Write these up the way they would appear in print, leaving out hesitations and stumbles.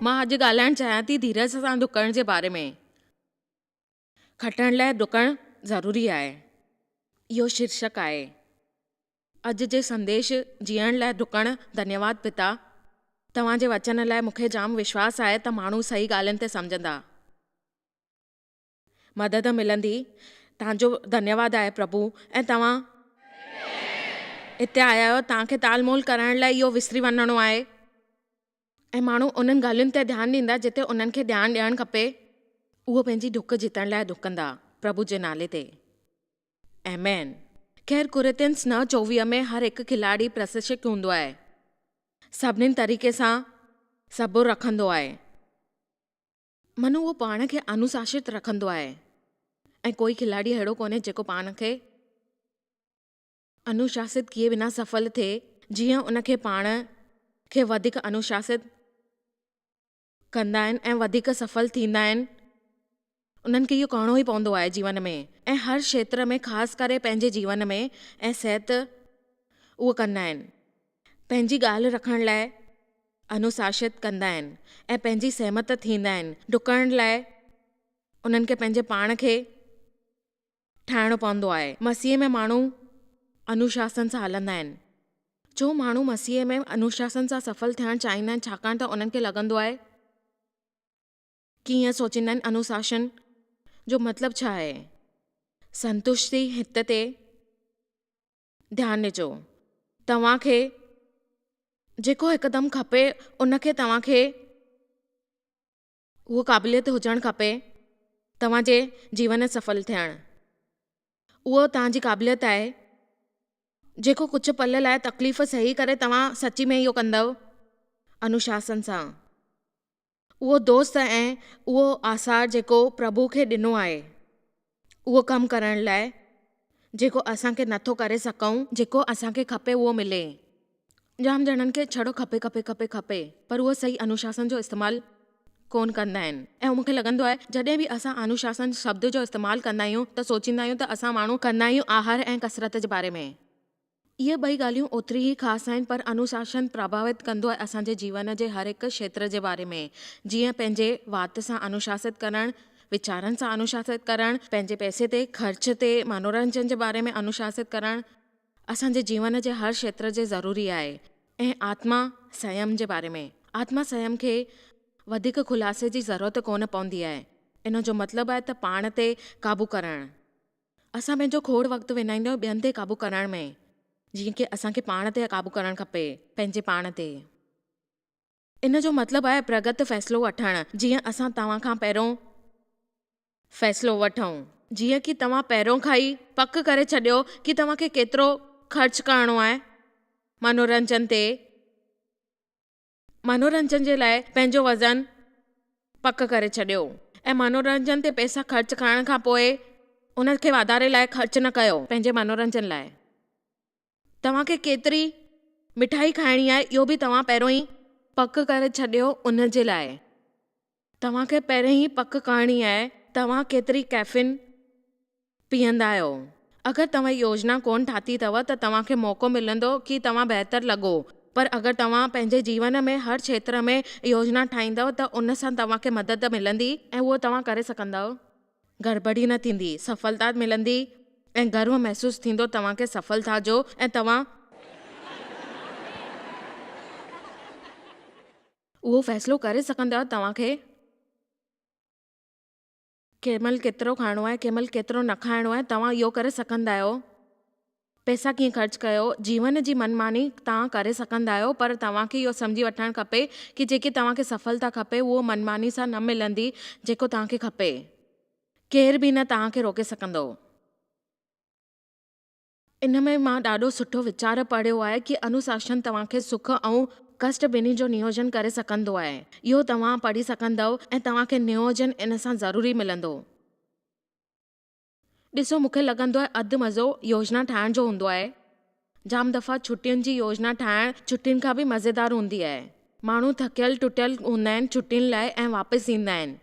مان اڄ ڳالهائڻ چاهيان ٿي ڌيرج سان ڊڪڻ جي باري ۾. کٽڻ لاء ڊڪڻ ضروري آهي. اهو شيرشڪ آهي. اڄ جي سنديش جيئڻ لاء ڊڪڻ ڌنيواد پتا. توهان جي وچن لاء مون کي جام وشواس آهي ته ماڻهو صحيح ڳالهين تي سمجهندا. مدد ملندي. توهان جو ڌنيواد آهي پرڀو ۽ توهان هتي آيا آهيو توهان کي تال مول ڪرائڻ لاء اهو وسري وڃڻو آهي ۽ ماڻهو انهن ڳالهين تي ڌيان ڏيندا جتي انهن کي ڌيان ڏيڻ کپي اهو پنهنجي ڊڪ جيتڻ لاء ڊڪندا پرڀو جي نالي تي آمين. خير ڪورنٿينس 9:24 ۾ هر هڪ کلاڙي پرشڪشت هوندو آهي سڀني طريقي سان صبر رکندو آهي. منو اهو پاڻ کي انوشاست رکندو آهي ۽ ڪوئي کلاڙي اهڙو ڪونهي جيڪو پاڻ کي انوشاست ڪيئي بنا سڦل ٿئي جيئن ان کي پاڻ کي وڌيڪ انوشاست ڪندا آهن ۽ وڌيڪ سڦل ٿيندا آهن انهن کي اهو ڪرڻو ئي پوندو آهي جيون ۾ ۽ هر کيتر ۾ خاص ڪري پنهنجي جيون ۾ ۽ صحت اهو ڪندا آهن پنهنجي ڳالهه رکڻ لاء انوشاست ڪندا آهن ۽ پنهنجي سهمت ٿيندا آهن. ڊڪڻ لاء انهن کي پنهنجي پاڻ کي ٺاهڻو پوندو آهي. مسيح ۾ ماڻهو انوشاسن سان هلندا آهن. ڇو ماڻهو مسيح ۾ انوشاسن سان سڦل ٿيڻ چاهيندا آهن ڇاڪاڻ ته انهن کي لڳندو آهي ڪيئن سوچيندا آهن انوشاسن جو مطلب ڇا آهي؟ سنتشتي هت تي ڌيان ڏجو. توهان کي جيڪو هڪدم کپي ان کي توهان کي اهو قابليت هجڻ کپي توهان جي جيون سڦل ٿيڻ اهو توهان جي قابليت آهي جيڪو ڪجهه پل لاء تڪليف سهي ڪري توهان سچي ۾ اهو ڪندؤ انوشاسن سان اهو دوست ۽ اهو آثار جيڪو پرڀو کي ڏنو آهي اهو ڪم ڪرڻ لاء جيڪو اسان کي نٿو ڪري سگهون. جيڪو اسان کي کپي اهو ملي. جام ڄڻن کي ڇڙو کپي کپي کپي کپي پر اهو صحيح انوشاسن جو استعمال ڪونه ڪندا آهن ۽ مون کي لڳندو آهي جڏهن به اسان انوشاسن شبد جو استعمال ڪندا آهيون ته سوچيندا آهيون ته اسان ماڻهو ڪندا آهيون آهار ۽ ڪسرت جي باري ۾. اهي ٻئي ڳالهيون اوتري ئي خاص آهن پر انوشاسن پرڀاوت ڪندو آهي اسان جي جيون جي هر هڪ کيتر جي باري ۾ جيئن پنهنجي وات سان انوشاست ڪرڻ، ويچارن سان انوشاست ڪرڻ، پنهنجي پئسي تي خرچ تي منورنجن جي باري ۾ انوشاست ڪرڻ اسان جي جيون جي هر کيتر جي ضروري آهي ۽ آتما سنيم جي باري ۾ آتما سنيم کي وڌيڪ خلاصي جي ضرورت ڪونه پوندي آهي ان جو مطلب آهي ته پاڻ تي قابو ڪرڻ. اسان پنهنجو کوڙ وقت وڃائيندا آهيون ٻين تي قابو ڪرڻ ۾، جيئن ڪي اسان کي پاڻ تي قابو ڪرڻ کپي، پنهنجي پاڻ تي. ان جو مطلب آهي پرگت فيصلو وٺڻ، جيئن اسان توهان کان پهريون فيصلو وٺون. جيئن ڪي توهان پهريون کان ئي پڪ ڪري ڇڏيو ڪي توهان کي ڪيترو خرچ ڪرڻو آهي منورنجن تي. منورنجن جي لاء پنهنجو وزن پڪ ڪري ڇڏيو ۽ منورنجن تي پئسا خرچ ڪرڻ کان پوء ان کي واڌاري لاء خرچ نه ڪيو پنهنجي منورنجن لاء توهان کي ڪيتري مٺائي کائڻي آهي اهو به توهان پهريون ئي پڪ ڪري ڇڏيو ان جي لاء توهان کي پهرين ئي پڪ ڪرڻي آهي توهان ڪيتري ڪيفين پيئندا آهيو. اگر توهان يوجنا ڪونه ٺاهي اٿو ته توهان کي موقعو ملندو ڪي توهان بهتر لڳو پر اگر توهان پنهنجي جيون ۾ هر کيتر ۾ يوجنا ٺاهيندؤ ته ان سان توهان کي مدد ملندي ۽ اهو توهان ڪري سگهندؤ. گڙٻڙي نه ٿيندي، سڦلتا ملندي ۽ گرو محسوس ٿيندو توهان کي سڦلتا جو ۽ توهان اهو فيصلو ڪري سگهندؤ توهان کي. ڪنهن مهل ڪيترو کائڻو آهي، ڪنهن مهل ڪيترو نه کائڻو آهي، توهان اهو ڪري سگهندا آهيو. پئسا ڪيئن خرچ ڪيو، جيون جي من ماني توهان ڪري سگهندا آهيو پر توهان کي اهو سمجهي وٺڻ کپي ڪي جيڪي توهان کي سڦلتا کپي اهو من ماني سان نه ملندي جيڪو توهان کي کپي. ڪير به نه توهان کي روڪي سگهندو. ان ۾ مان ڏاڍو سٺو ويچار پڙهيو آهي ڪي انوشاسن توهان کي سک ۽ ڪشٽ ٻنهي جو نيوجن ڪري سگهندو آهي. اهو توهان پڙهي سگهندؤ ۽ توهان کي نيوجن ان سان ضروري ملندو. ڏسو مون کي لڳندو آهي اڌ مزو يوجنا ٺاهڻ جو هوندو آهي. جام دفعا ڇٽين جي يوجنا ٺاهڻ ڇٽين کان به مزيدار هوندي آهي. ماڻهو ٿڪيل ٽٽيل هوندا آهن ڇٽين لاء ۽ واپس ايندا آهن.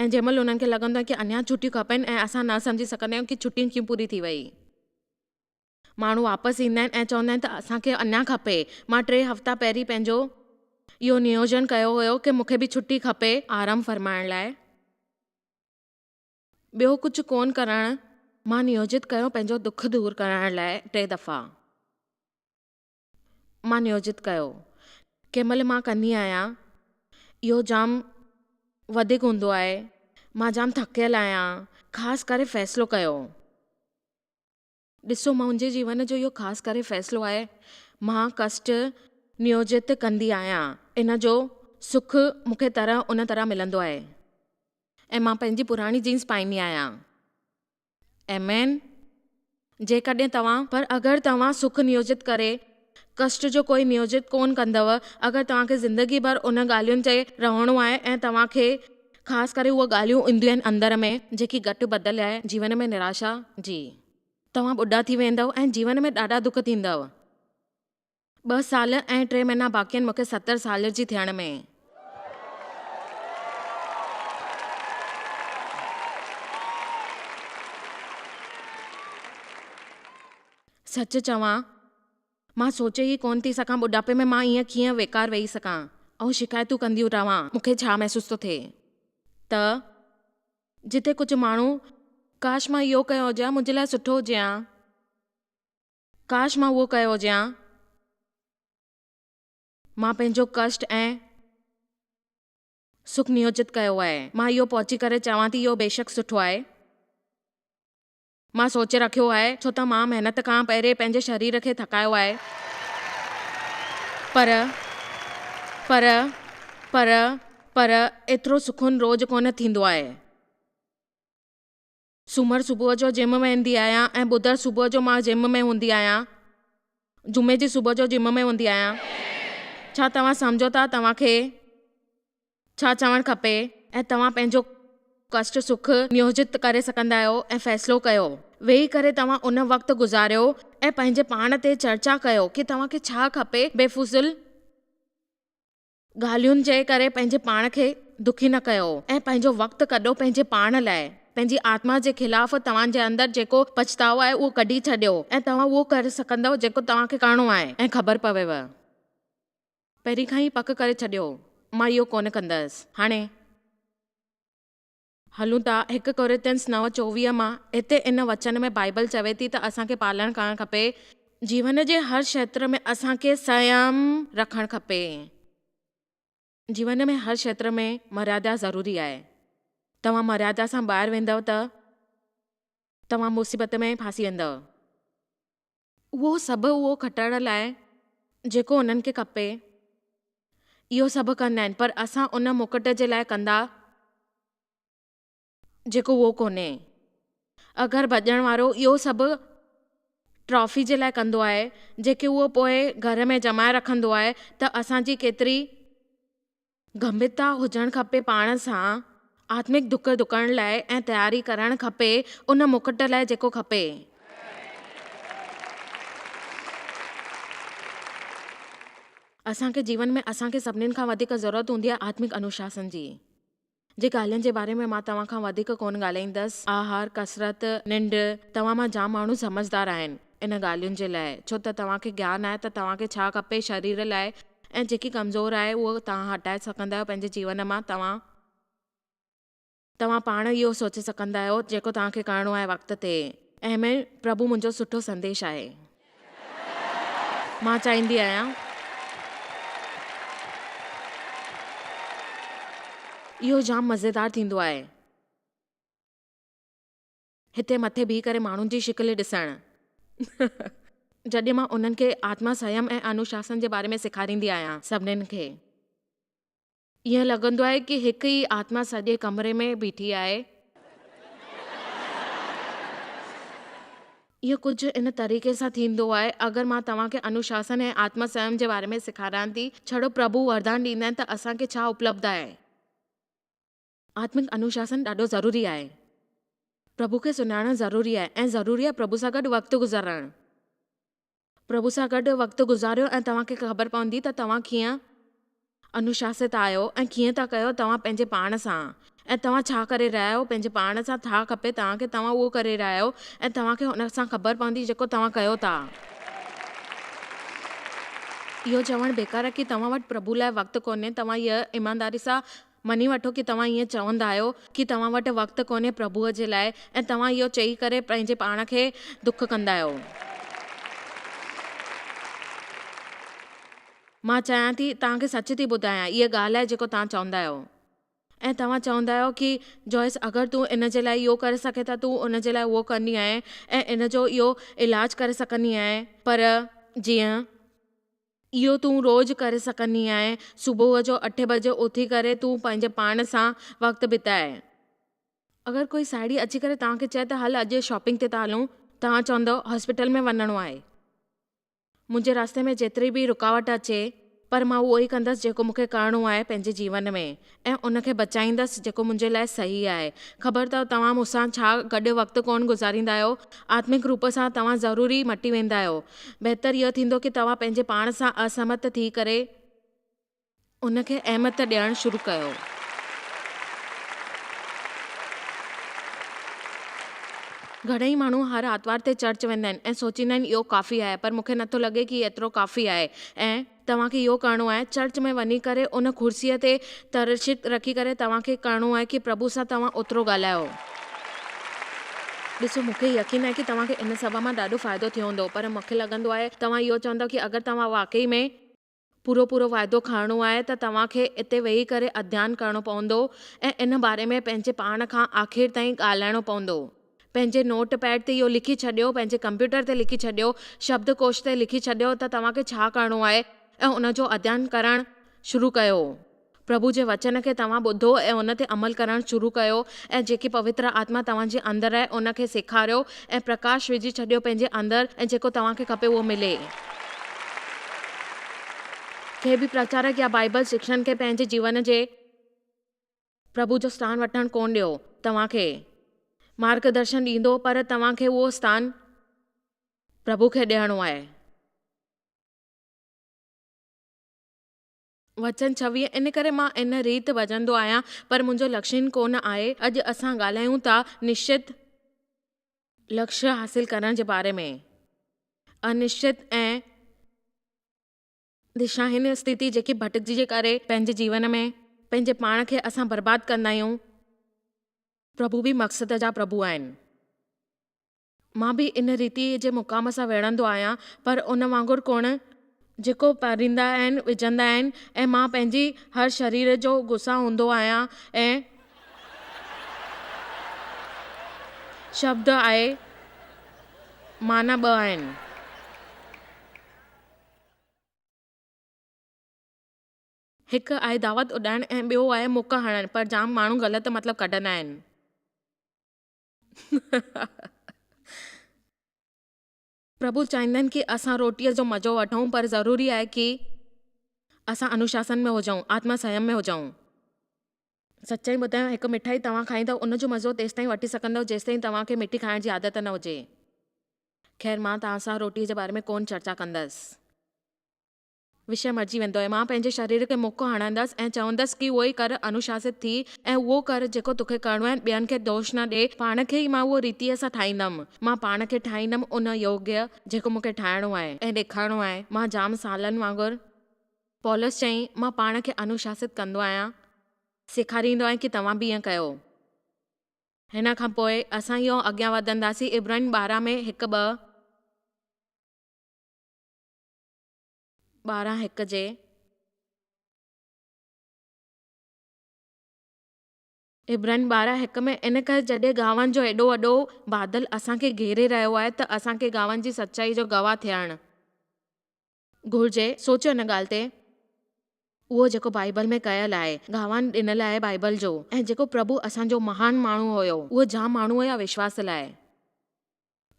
۽ جنهن مهل انهن کي لڳندو آهي ڪي اڃا ڇٽيون کپن ۽ اسان نه سمجهي سگهندا آهيون ڪي ڇٽيون ڪيئن پوري ٿي وئي. ماڻهو واپس ايندا آهن ۽ چوندا آهن ته اسان کي اڃا کپي. مان ٽي هفتا پهرين پنهنجو اهو نيوجن ڪيو هيو ڪه مون کي به ڇٽي کپي آرام فرمائڻ لاء. ٻيو ڪجهه ڪونه ڪرڻ. مان نيوجت ڪيو پنهنجو دک دور ڪرڻ لاء ٽي دفعا. مان نيوجت ڪيو. ڪنهن مهل مان ڪندي آهيان. اهو جام وڌيڪ هوندو آهي. مان جام ٿڪيل آهيان. خاص ڪري فيصلو ڪيو. ڏسو منهنجي جيون جو اهو خاص ڪري فيصلو آهي، مان ڪشٽ نيوجت ڪندي آهيان، ان جو سک مون کي طرح ان طرح ملندو آهي ۽ مان پنهنجي پراڻي جينز پائيندي آهيان. آمين. جيڪڏهن توهان. پر اگر توهان سک نيوجت ڪري ڪشٽ جو ڪوئي نيوجت ڪونه ڪندؤ، اگر توهان کي زندگي ڀر ان ڳالهين تي رهڻو آهي ۽ توهان کي خاص ڪري اهي ڳالهيون اينديون آهن اندر ۾ جيڪي گهٽ ٻڌل آهي جيون ۾ نراشا جي توهان ٻڍا ٿي ويندؤ ۽ جيون ۾ ڏاڍا دک ٿيندؤ. ٻه سال ۽ ٽي مهينا باقي آهن مون کي 70 سال جي ٿيڻ ۾. سچ چوان مان سوچي ئي ڪونه ٿي سگهان ٻڍاپي ۾ مان ائين ڪيئن ويڪار ويهي سگهان ۽ شڪايتون ڪنديون رهان مون کي ڇا محسوس ٿو ٿئي ته جتي ڪجهه ماڻهو ڪاش مان اهو ڪيو هجي ها منهنجي لاء سٺو هجي ها ڪاش مان اهو ڪيو هجي ها مان پنهنجو ڪشٽ ۽ سک نيوجت ڪيو آهي مان اهو پهچي ڪري چوان ٿي اهو بيشڪ سٺو آهي. مان سوچي رکيو آهي، ڇو ته مان محنت کان پهرين پنهنجي شرير کي ٿڪايو آهي. پر، پر، پر، پر ايترو سڪون روز ڪونه ٿيندو آهي. سومر صبح جو جم ويندي آهيان ۽ ٻڌر صبح جو مان جم ۾ هوندي آهيان. جمعي جي صبح جو جم ۾ هوندي آهيان. ڇا توهان سمجهو ٿا توهان کي ڇا چوڻ کپي؟ ۽ توهان پنهنجو ڪشٽ سک نيوجت ڪري سگهندا آهيو ۽ فيصلو ڪيو. ويهي ڪري توهان ان وقت گذاريو ۽ پنهنجي پاڻ تي چرچا ڪيو ڪي توهان کي ڇا کپي بي فضول ڳالهين جي ڪري پنهنجي پاڻ کي دکي نه ڪيو ۽ پنهنجو وقت ڪڍو پنهنجي پاڻ لاء پنهنجي آتما جي خلاف توهان جي اندر جيڪو پڇتاء آهي اهو ڪڍي ڇڏيو ۽ توهان اهو ڪري سگهندؤ جيڪو توهان کي ڪرڻو آهي ۽ خبر پويو. پهرين کان ئي پڪ ڪري ڇڏيو، مان اهو ڪونه ڪندس. هاڻي. هلون ٿا هڪ ڪورنٿينس 9:24 مان. هتي ان وچن ۾ بائيبل چوي ٿي ته اسان کي پالڻ ڪرڻ کپي. جيون جي هر کيتر ۾ اسان کي سنيم رکڻ کپي. جيون ۾ هر کيتر ۾ مريادا ضروري آهي. توهان مريادا سان ٻاهر ويندؤ ته توهان مصيبت ۾ ڦاسي ويندؤ. اهو سڀ اهو کٽڻ لاء جيڪو انهن کي کپي، اهو سڀ ڪندا آهن، پر اسان ان مڪٽ جي لاء ڪندا جيڪو اهو ڪونهي. اگر ڀڄڻ وارو اهو سڀ ٽرافي جي لاء ڪندو آهي، جيڪي اهو پوء گهر ۾ ڄمائي رکندو آهي ته اسان جي ڪيتري گنڀيرتا هجڻ کپي پاڻ سان آتمڪ ڌڪ ڌڪڻ لاء ۽ تياري ڪرڻ کپي ان مڪٽ لاء جيڪو کپي. اسان کي جيون ۾ اسان کي سڀنين کان وڌيڪ ضرورت هوندي آهي آتمڪ انوشاسن جي. جي ڳالهين جي باري ۾ مان توهان کان وڌيڪ ڪونه ڳالهائيندس. آهار، ڪسرت، ننڊ، توهان مان جام ماڻهو سمجهدار آهن ان ڳالهين جي لاء ڇو ته توهان کي گيان آهي ته توهان کي ڇا کپي شرير لاء ۽ جيڪي ڪمزور آهي اهو توهان هٽائي سگهندا آهيو پنهنجي جيون مان توهان توهان پاڻ اهو سوچي سگهندا آهيو جيڪو توهان کي ڪرڻو آهي وقت تي ۽ ۾ پرڀو منهنجو سٺو سنديش آهي مان چاهيندي آهيان اهو جام مزيدار ٿيندو آهي. هتي مٿي بيهي ڪري ماڻهن جي شڪل ڏسڻ. جڏهن مان انهن کي آتما سنيم ۽ انوشاسن جي باري ۾ سيکاريندي آهيان سڀنين کي ائين لڳندو آهي ڪي هڪ ئي آتما سڄي ڪمري ۾ بيٺي آهي. اهو ڪجهه ان طريقي سان ٿيندو آهي اگر مان توهان کي انوشاسن ۽ آتما سنيم جي باري ۾ سيکاريان ٿي ڇڙو پرڀو وردان ڏيندا آهن ته اسان کي ڇا اپلبڌ آهي. آتمڪ انوشاسن ڏاڍو ضروري آهي. پرڀو کي سڃاڻڻ ضروري آهي ۽ ضروري آهي پرڀو سان گڏ وقت گذارڻ. پرڀو سان گڏ وقت گذاريو ۽ توهان کي خبر پوندي ته توهان ڪيئن انوشاست آهيو ۽ ڪيئن ٿا ڪيو توهان پنهنجي پاڻ سان ۽ توهان ڇا ڪري رهيا آهيو پنهنجي پاڻ سان ڇا کپي توهان کي توهان اهو ڪري رهيا آهيو ۽ توهان کي ان سان خبر پوندي جيڪو توهان ڪيو ٿا. اهو چوڻ بيڪار آهي ڪي توهان وٽ پرڀو لاء وقت ڪونهي، توهان اها ايمانداري سان مڃي وٺو ڪي توهان ائين چوندا آهيو ڪي توهان وٽ وقت ڪونهي پرڀوء جي لاء ۽ توهان اهو چئي ڪري پنهنجي پاڻ کي دک ڪندا آهيو. مان چاهيان ٿي توهان کي سچ ٿي ٻڌايان اها ڳالهه آهي جيڪو توهان چوندا آهيو ۽ توهان چوندا آهيو ڪي جوائس اگر تون ان جي لاء اهو ڪري سگهين ته تون ان جي لاء اهو ڪندي آهين ۽ ان جو اهو علاج ڪري سگهندي آهين پر جيئن اهو تون روز ڪري سگهندي آهين، صبح جو اٺين بجي اٿي ڪري تون پنهنجي پاڻ سان وقت بتاء. اگر ڪوئي ساهيڙي اچي ڪري توهان کي چئي ته هل اڄ شاپنگ تي ٿا هلون، توهان چوندؤ هاسپيٽل ۾ وڃڻو آهي. منهنجي راستي ۾ جيتري به رڪاوٽ اچي پر مان اهو ئي ڪندس جيڪو مون کي ڪرڻو آهي پنهنجي جيون ۾ ۽ ان کي بچائيندس جيڪو منهنجي لاء صحيح آهي. خبر اٿو توهان مون سان ڇا گڏ وقت ڪونه گذاريندا آهيو. آتمڪ روپ سان توهان ضرور ئي مٽي ويندا آهيو. بهتر اهو ٿيندو ڪي توهان پنهنجي پاڻ سان اسهمت ٿي ڪري ان کي اهميت ڏيڻ شروع ڪيو. گهڻئي ماڻهو هر آتوار تي چرچ ويندا آهن ۽ سوچيندا آهن اهو ڪافي آهي پر مون کي نٿو لڳي ڪي ايترو ڪافي آهي ۽ توهان کي اهو ڪرڻو آهي، چرچ ۾ وڃي ڪري ان ڪرسيء تي ترشت رکي ڪري توهان کي ڪرڻو آهي ڪي پرڀو سان توهان اوترو ڳالهايو. ڏسو، مون کي يقين آهي ڪي توهان کي ان سڀا مان ڏاڍو فائدو ٿيو هوندو، پر مون کي لڳندو آهي توهان اهو چوندؤ ڪي اگر توهان واقعي ۾ پورو پورو فائدو کڻڻو آهي ته توهان کي اتي ويهي ڪري اڌيان ڪرڻو پوندو ۽ ان باري ۾ پنهنجي پاڻ کان آخر تائين ڳالهائڻو پوندو. پنهنجي نوٽ پيڊ تي اهو لکي ڇڏيو، پنهنجي ڪمپيوٽر تي لکي ڇڏيو، شبد ڪوش تي لکي ڇڏيو ته توهان کي ڇا ڪرڻو آهي ۽ ان جو اڌيان ڪرڻ شروع ڪيو. پرڀو جي وچن کي توهان ٻڌو ۽ ان تي عمل ڪرڻ شروع ڪيو ۽ جيڪي پوتر آتما توهان جي اندر آهي ان کي سيکاريو ۽ پرڪاش وجهي ڇڏيو پنهنجي اندر ۽ جيڪو توهان کي کپي اهو ملي. ڪنهن به پرچارڪ يا بائيبل شڪشڻ کي پنهنجي جيون جي. پرڀو جو اسٿان وٺڻ ڪونه ڏيو. توهان کي مارگ درشن ڏيندو پر توهان کي اهو اسٿان پرڀو کي ڏيڻو آهي. وچن 26 ان ڪري مان ان ريت وجهندو آهيان پر منهنجو لڪشين ڪونه آهي. اڄ اسان ڳالهايون ٿا نشچت لڪشيه حاصل ڪرڻ جي باري ۾. انشچت ۽ دشاهين استٿي جيڪي ڀٽڪجي جي ڪري پنهنجي جيون ۾ پنهنجي پاڻ کي اسان برباد ڪندا آهيون. پرڀو به مقصد جا پرڀو آهن. مان به ان ريتي جي مقام سان وڙهندو آهيان پر ان وانگر ڪونه جيڪو پريندا آهن وجهندا آهن ۽ مان پنهنجي هر شرير جو غصا هوندو آهيان ۽ شبد آهي معنيٰ ٻه آهن. هڪ آهي دعوت اڏائڻ ۽ ٻيو آهي مڪ هڻڻ پر جام ماڻهو غلط مطلب ڪڍندا آهن. پرڀو چاهيندا آهن ڪي اسان روٽيء جو مزو وٺون پر ضروري آهي ڪي اسان انوشاسن ۾ هجون، آتما سنيم ۾ هجون. سچائي ٻڌايان هڪ مٺائي توهان کائيندؤ ان جو مزو تيستائين وٺي سگهندؤ جيستائين توهان کي مٺي کائڻ جي عادت نه هجي. خير مان توهان سان روٽيء جي باري ۾ ڪونه چرچا ڪندس. وشيه مرجي ويندو ۽ مان پنهنجي شرير کي مڪ هڻندس ۽ چوندس ڪي اهو ئي ڪر انوشاست ٿي ۽ اهو ڪر جيڪو توکي ڪرڻو آهي ٻين کي دوش نه ڏي پاڻ کي ئي مان اهو ريتيء سان ٺاهيندم مان پاڻ کي ٺاهيندم ان يوگيه جيڪو مون کي ٺاهڻو آهي ۽ ڏيکارڻو آهي مان جام سالن وانگر پولس چيائين مان پاڻ کي انوشاست ڪندو آهيان سيکاريندو آهيان ڪي توهان به ائين ڪيو. هن کان پوء اسان اهو اڳيان وڌنداسين عبرانين 12 ۾ هڪ ٻه. 12 هڪ جي. عبرانين 12 هڪ ۾ ان ڪري جڏهن گاون جو ايڏو وڏو بادل اسان کي گهيري رهيو آهي ته اسان کي گاون جي سچائي جو گواهه ٿيڻ. گهرجي. سوچيو ان ڳالهه تي. اهو جيڪو بائيبل ۾ ڪيل آهي، گواهن ڏنل آهي بائيبل جو، ۽ جيڪو پرڀو اسان جو مهان ماڻهو هيو، اهو جام ماڻهو هيا وشواس لاء.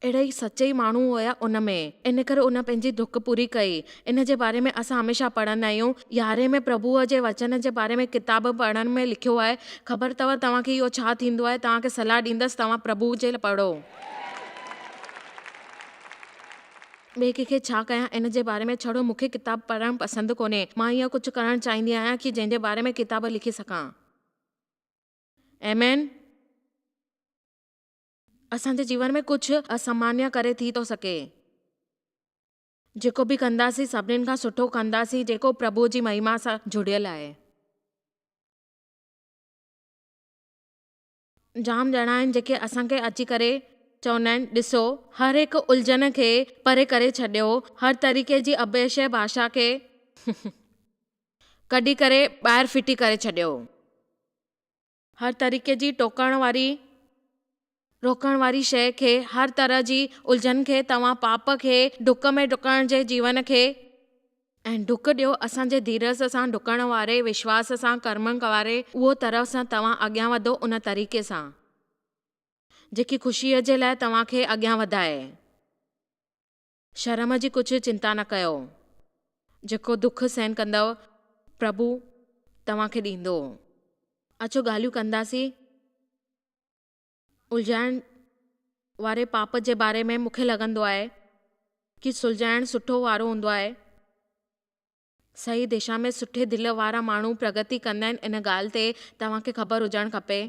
اهڙا ئي سچا ئي ماڻهو هيا ان ۾، ان ڪري ان پنهنجي ڌڪ پوري ڪئي. ان جي باري ۾ اسان هميشه پڙهندا آهيون. يارهين ۾ پرڀوء جي وچن جي باري ۾ ڪتاب پڙهڻ ۾ لکيو آهي. خبر اٿو توهان کي اهو ڇا ٿيندو آهي؟ توهان کي صلاح ڏيندس توهان پرڀوء جي پڙهو. ٻئي ڪنهن کي ڇا ڪيان ان جي باري ۾ ڇڙو مون کي ڪتاب پڙهڻ پسند ڪونهي. مان اهو ڪجهه ڪرڻ چاهيندي آهيان ڪي جنهن جي باري ۾ ڪتاب لکي سگهان. آمين. اسان جي جيون ۾ ڪجهه اسامانيه ڪري ٿي ٿو سگهي. جيڪو به ڪنداسين سڀنين کان سٺو ڪنداسين جيڪو پرڀوء جي مهما سان جڙيل آهي. جام ڄڻا آهن جيڪي اسان کي اچي ڪري چوندا آهن ڏسو هر هڪ الجهن کي پري ڪري ڇڏيو هر طريقي جي ابيشيه ڀاشا کي ڪڍي ڪري ٻاهر ڦٽي ڪري ڇڏيو هر طريقي جي ٽوڪڻ واري روڪڻ واري شيء کي هر طرح جي الجهن کي توهان پاپ کي ڊڪ ۾ ڊڪڻ جي جيون کي ۽ ڊڪ ڏيو اسان جي ڌيرج سان ڊڪڻ واري وشواس سان ڪرمن واري اهو طرح سان توهان اڳيان وڌو ان طريقي سان جيڪي خوشيء جي لاء توهان کي اڳيان وڌائي. شرم جي ڪجهه چنتا نه ڪيو. جيڪو دک سهن ڪندؤ پرڀو توهان کي ڏيندو. اچو ڳالهيون ڪنداسين. الجهائڻ واري پاپ جي باري ۾ مون کي لڳندو آهي ڪي سلجهائڻ سٺو وارو هوندو آهي. صحيح دشا ۾ سٺي دل وارا ماڻهو پرگتي ڪندا آهن ان ڳالهه تي توهان کي خبر هجڻ کپي.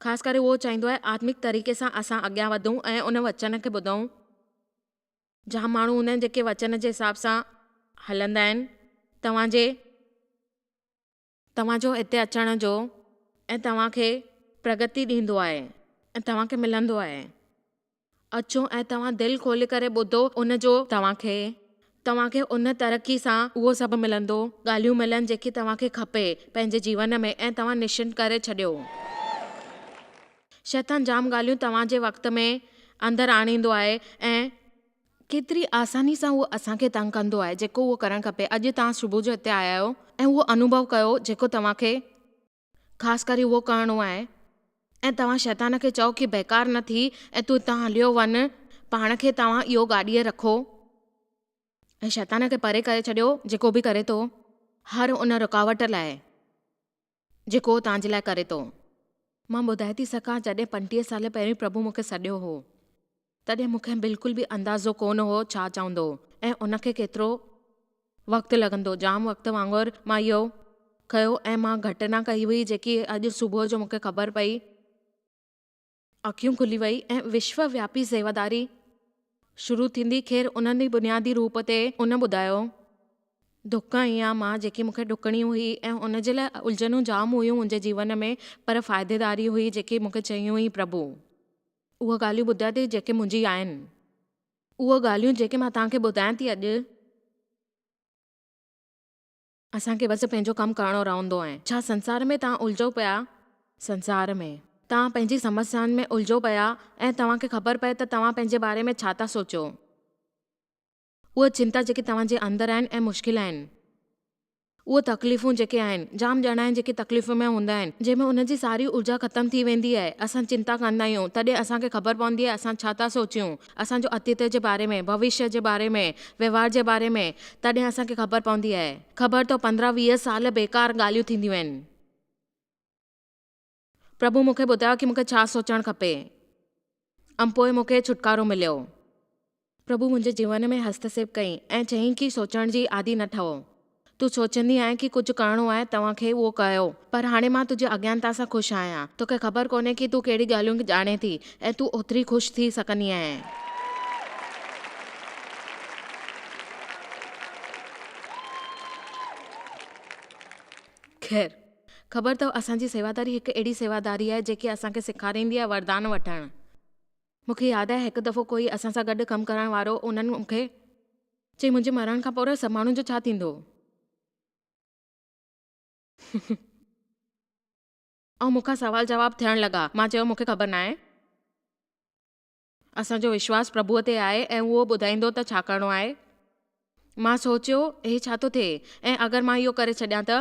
خاص ڪري اهو چاهيندو آهي آتمڪ طريقي سان اسان اڳيان وڌون ۽ ان وچن کي ٻڌون. جام ماڻهو هوندا آهن جيڪي وچن جي حساب سان هلندا آهن. توهان جي. توهان جو هتي اچڻ جو ۽ توهان کي پرگتي ڏيندو آهي ۽ توهان کي ملندو آهي. اچو ۽ توهان دل کولي ڪري ٻڌو ان جو توهان کي توهان کي ان ترقي سان اهو سڀ ملندو ڳالهيون ملن جيڪي توهان کي کپي پنهنجي جيون ۾ ۽ توهان نشچنت ڪري ڇڏيو. شيطان جام ڳالهيون توهان جي وقت ۾ اندر آڻيندو آهي ۽ ڪيتري آساني سان اهو اسان کي تنگ ڪندو آهي جيڪو اهو ڪرڻ کپي اڄ توهان صبح جو هتي آيا آهيو ۽ اهو انوڀو ڪيو جيڪو توهان کي خاص ڪري اهو ڪرڻو آهي ۽ توهان شيطان کي چئو ڪي بيڪار نه ٿي ۽ تون هتان هليو وڃ پاڻ کي توهان اهو گاڏيء رکو ۽ شيطان کي پري ڪري ڇڏيو جيڪو به ڪري ٿو هر ان رڪاوٽ لاء جيڪو هو توهان جي لاء ڪري ٿو. مان ٻڌائي ٿي سگهان جڏهن 35 سال پهرين پرڀو مون کي سڏيو هو تڏهن مون کي بلڪل به اندازو ڪونه هو ڇا چوندو ۽ ان کي ڪيترو وقت لڳندو. جام وقت وانگر مان اهو ڪيو ۽ مان گهٽنا ڪئي هئي جيڪي اڄ صبح جو مون کي خبر پئي. اکيون کلي وئي ۽ وشو وياپي سيواداري شروع ٿيندي خير انهن ئي بنيادي روپ تي ان ٻڌايو ڌڪ هنيا مان جيڪي مون کي ڊڪڻي هئي ۽ ان جي لاء الجهنون جام هيون منهنجي جيون ۾ پر فائديداري هئي جيڪي مون کي چيون هئي پرڀو اهي ڳالهيون ٻڌايان ٿي جيڪي منهنجي آهن اهي ڳالهيون جيڪي مان توهان کي ٻڌايان ٿي اڄ اسان کي بس پنهنجو ڪم ڪرڻو رهندو آهي. ڇا سنسار ۾ توهان الجهو پيا؟ سنسار ۾. توهان پنهنجي سمسيائن ۾ الجهو پيا ۽ توهان کي خبر پئي ته توهان پنهنجي باري ۾ ڇا ٿا سوچيو. اهي چنتا جيڪي توهان جي اندر آهن ۽ مشڪل آهن. اهي تڪليفون جيڪي آهن. جام ڄڻا آهن جيڪي تڪليفن ۾ هوندا آهن. جنهن ۾ انهن جي ساري اورجا ختم ٿي ويندي آهي. اسان چنتا ڪندا آهيون. تڏهن اسان کي خبر پوندي آهي اسان ڇا ٿا سوچيون. اسان جو اتيت جي باري ۾، ڀوشيه جي باري ۾، وهنوار جي باري ۾، تڏهن اسان کي خبر پوندي آهي. خبر اٿو 15 20 سال بيڪار ڳالهيون ٿينديون آهن. پرڀو مون کي ٻڌايو ڪي مون کي ڇا سوچڻ کپي ۽ پوء مون کي ڇوٽڪارو مليو. پرڀو منهنجي جيون ۾ هستسيپ ڪئي ۽ چيائين ڪي سوچڻ جي عادي نه ٺهو. تون سوچيندي آهين ڪي ڪجهه ڪرڻو آهي توهان کي اهو ڪيو پر هاڻي مان تنهنجي اگيانتا سان خوش آهيان. توکي خبر ڪونهي ڪي تون ڪهڙي ڳالهيون ڄاڻين ٿي ۽ تون اوتري خوش ٿي سگهندي آهين. خير. خبر اٿو اسان جي سيواداري هڪ اهڙي سيواداري آهي جيڪي اسان کي سيکاريندي آهي وردان وٺڻ. مون کي ياد آهي هڪ دفعو ڪوئي اسان سان گڏ ڪم ڪرڻ وارو انهن مون کي چئي منهنجي مرڻ کان پوء سڀ ماڻهن جو ڇا ٿيندو؟ ۽ مون کان سوال جواب ٿيڻ لڳا. مان چيو مون کي خبر ناهي. اسان جو وشواس پرڀوء تي آهي ۽ اهو ٻڌائيندو ته ڇا ڪرڻو آهي. مان سوچيو هي ڇا ٿو ٿئي ۽ اگر مان اهو ڪري ڇڏيان ته؟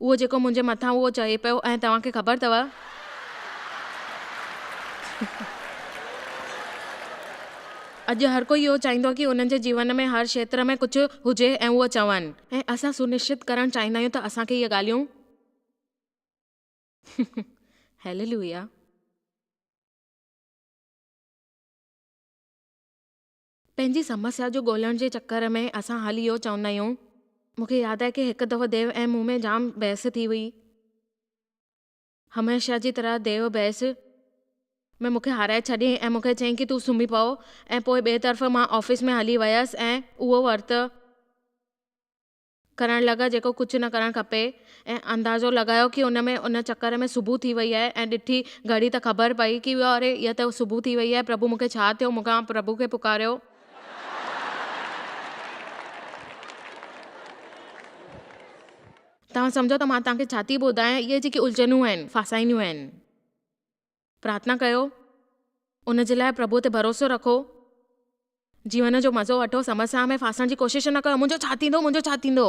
اهو جيڪو منهنجي مٿان اهو چئي پيو ۽ توهان کي خبر اٿو. اڄ هر ڪوئي اهو چاهيندو آهي ڪي انهن جي جيون ۾ هر کيتر ۾ ڪجهه هجي ۽ اهو چون. ۽ اسان سنشچت ڪرڻ چاهيندا آهيون ته اسان کي اهي ڳالهيون. هيليلويا. پنهنجي سمسيا جو ڳولڻ جي چڪر ۾ اسان حل اهو چوندا آهيون. مون کي ياد آهي ڪي هڪ دفعو ديو ۽ مون ۾ جام بحث ٿي هئي. هميشه جي طرح ديو بحث ۾ مون کي هارائي ڇڏيائين ۽ مون کي چيائين ڪي تون سمهي پئو ۽ پوء ٻئي طرف مان آفيس ۾ هلي ويس ۽ اهو ورت ڪرڻ لڳا جيڪو ڪجهه نه ڪرڻ کپي ۽ اندازو لڳايو ڪي ان ۾ ان چڪر ۾ صبح ٿي وئي آهي ۽ ڏٺي گهڙي ته خبر پئي ڪي اري اها ته صبح ٿي وئي آهي پرڀو مون کي ڇا ٿيو مون کان پرڀو کي پڪاريو. توهان سمجهو ته مان توهان کي ڇا ٿي ٻڌايان اهي جيڪي الجهنون آهن ڦاسائينديون آهن. پرارٿنا ڪيو، ان جي لاء پرڀوء تي ڀروسو رکو، جيون جو مزو وٺو، سمسيا ۾ ڦاسڻ جي ڪوشش نه ڪيو، منهنجو ڇا ٿيندو، منهنجو ڇا ٿيندو؟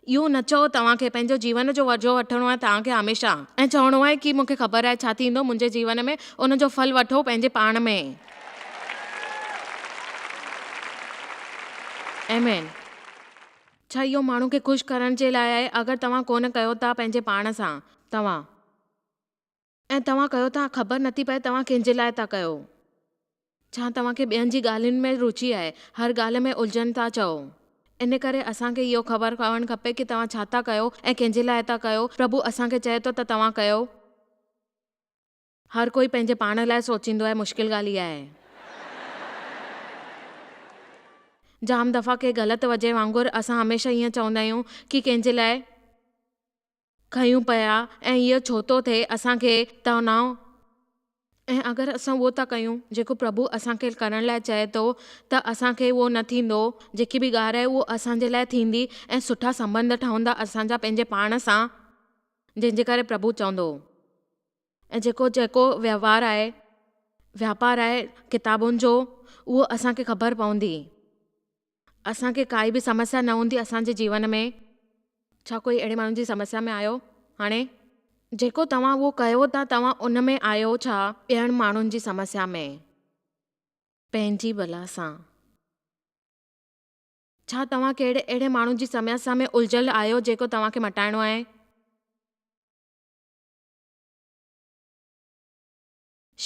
اهو نه چئو، توهان کي پنهنجو جيون جو وجهو وٺڻو آهي توهان کي هميشه ۽ چوڻو آهي ڪي مون کي خبر آهي ڇا ٿيندو منهنجي جيون ۾، ان جو ڦل وٺو پنهنجي پاڻ ۾. آمين. ڇا اهو ماڻهو کي خوش ڪرڻ جي لاء آهي؟ اگر توهان ڪونه ڪيو ٿا پنهنجي پاڻ سان، توهان. ۽ توهان ڪيو ٿا، خبر نٿي پئي توهان ڪنهن جي لاء ٿا ڪيو. ڇا توهان کي ٻين جي ڳالهين ۾ روچي آهي؟ هر ڳالهه ۾ الجهن ٿا چئو. ان ڪري اسان کي اهو خبر پوڻ کپي ڪي توهان ڇا ٿا ڪيو ۽ ڪنهن جي لاء ٿا ڪيو. پرڀو اسان کي چئي ٿو ته توهان ڪيو. هر ڪوئي پنهنجي پاڻ لاء سوچيندو آهي، مشڪل ڳالهه اها آهي. جام دفعا ڪنهن غلط وجهه وانگر اسان هميشه ائين چوندا آهيون ڪي ڪنهن جي لاء. کيون پيا ۽ اهو ڇو ٿو ٿئي اسان کي تناء ۽ اگر اسان اهو ٿا ڪيون جيڪو پرڀو اسان کي ڪرڻ لاء چئي ٿو ته اسان کي اهو نه ٿيندو جيڪي به ڳالهه آهي اهو اسان جي لاء ٿيندي ۽ سٺا سنٻنڌ ٺهندا اسان جا پنهنجي پاڻ سان جنهن جي ڪري پرڀو چوندو ۽ جيڪو جيڪو ويوهار آهي وياپار آهي ڪتابن جو اهو اسان کي خبر پوندي. اسان کي ڪائي به سمسيا نه هوندي اسان جي جيون ۾. ڇا ڪوئي اهڙي ماڻهو جي سمسيا ۾ آهيو هاڻي؟ جيڪو توهان اهو ڪيو ٿا توهان ان ۾ آهيو ڇا؟ ٻين ماڻهن جي سمسيا ۾. پنهنجي بلا سان. ڇا توهان ڪهڙي اهڙي ماڻهو جي سمسيا ۾ الجهيل آهيو جيڪو توهان کي مٽائڻو آهي؟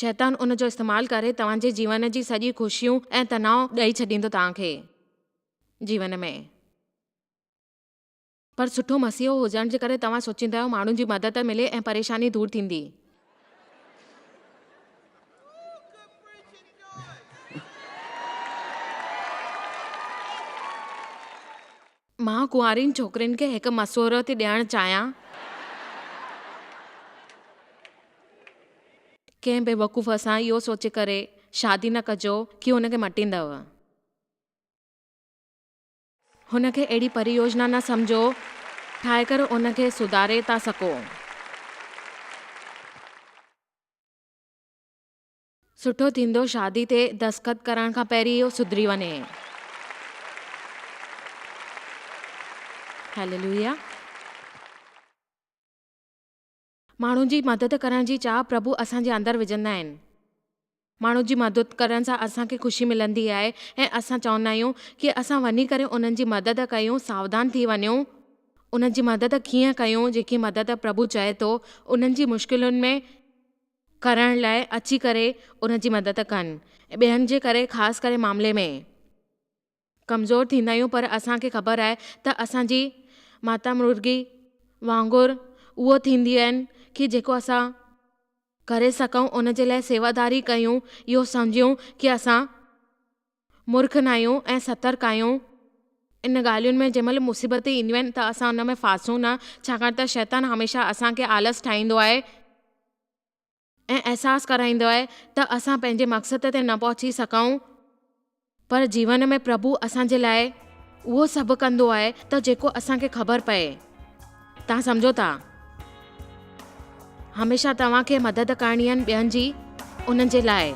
شيطان ان جو استعمال ڪري توهان جي جيون جي سڄي خوشيون ۽ تناء ڏئي ڇڏيندو توهان کي جيون ۾. پر سٺو مسيحو هجڻ جي ڪري توهان سوچيندا آهيو ماڻهن جي مدد ملي ۽ پريشاني دور ٿيندي. مان ڪنوارين ڇوڪرين کي هڪ مشورو ٿي ڏيڻ چاهيان. ڪنهن بيوقوف سان اهو سوچي ڪري شادي نه ڪجو ڪي هن کي مٽيندؤ. هن کي اهڙي پريوجنا نه سمجهو ٺاهي ڪري ان کي سڌاري ٿا سگهو. سٺو ٿيندو شادي تي دستخط ڪرڻ کان پهرين اهو سڌري وڃي. هيليلويا. ماڻهن جي مدد ڪرڻ جي چاهه پرڀو اسان جي اندر وجهندا آهن. ماڻهن جي مدد ڪرڻ سان اسان کي خوشي ملندي آهي ۽ اسان چوندا آهيون ڪي اسان وڃي ڪري انهن جي مدد ڪيون ساوڌان ٿي وڃون انهن جي مدد ڪيئن ڪيون جيڪي مدد پرڀو چئي ٿو انهن جي مشڪلن ۾ ڪرڻ لاء اچي ڪري ان جي مدد ڪن. ٻين جي ڪري خاص ڪري معاملي ۾. ڪمزور ٿيندا آهيون پر اسان کي خبر آهي ته اسان جي ماتا مرغي وانگر اهو ٿيندي آهن ڪي جيڪو اسان ڪري سگهون ان جي لاء سيواداري ڪيون اهو سمجهون ڪي اسان مورک ناهيون ۽ سترڪ آهيون. ان ڳالهين ۾ جنهن مهل مصيبتون اينديون آهن ته اسان ان ۾ ڦاسون نه، ڇاڪاڻ ته شيطان هميشه اسان کي آلس ٺاهيندو آهي ۽ احساس ڪرائيندو آهي ته اسان پنهنجي مقصد تي نه پهچي سگهون. پر جيون ۾ پرڀو اسان جي لاء اهو سڀ ڪندو آهي ته جيڪو اسان کي خبر پئي. توهان سمجهو ٿا. هميشه توهان کي مدد ڪرڻي آهن ٻين جي انهن جي لاء.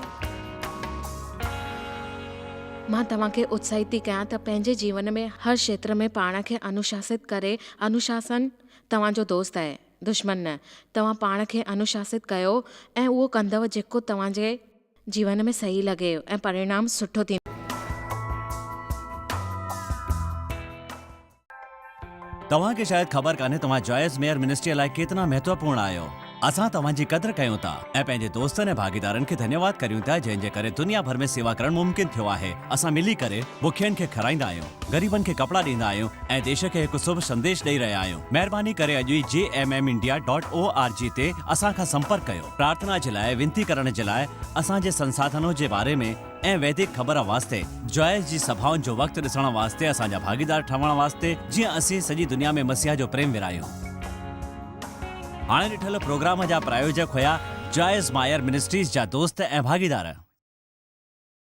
مان توهان کي اتساهت ٿي ڪيان ته پنهنجي جيون ۾ هر کيتر ۾ پاڻ کي انوشاست ڪري انوشاسن توهان جو دوست آهي دشمن نه. توهان پاڻ کي انوشاست ڪيو ۽ اهو ڪندؤ جيڪو توهان جي جيون ۾ صحيح لڳي ۽ پرڻام سٺو ٿيندو. توهان کي شايد خبر ڪانهي توهان جوائس ميئر منسٽريء لاء ڪيترا مهتوپورڻ آهيو. اسان توهان جي قدر ڪيون ٿا ۽ پنهنجي دوستن ۽ ڀاڳيدارن کي ڌنيواد ڪريون ٿا جنهن جي ڪري دنيا ڀر ۾ سيوا ڪرڻ ممڪن ٿيو آهي. اسان ملي ڪري بکين کي کارائيندا آهيون، غريبن کي ڪپڙا ڏيندا آهيون ۽ ديش کي هڪ شڀ سنديش ڏئي رهيا آهيون. مهرباني ڪري اڄ ئي J M M India dot O R G تي اسان کان سمپرڪ ڪيو. پرارٿنا جي لاء وينتي ڪرڻ جي لاء اسان جي سنساڌنو جي باري ۾ ۽ ويدڪ خبر واسطي جوائس جي سڀائن جو وقت ڏسڻ واسطي اسان جا ڀاڳيدار ٺهڻ واسطي جيئن اسين سڄي دنيا ۾ مسيح جو پريم ورهايون. هاڻي ڏٺل پروگرام جا پرايوجڪ هيا جوائس مائر منسٽريز جا دوست ۽ ڀاڳيدار.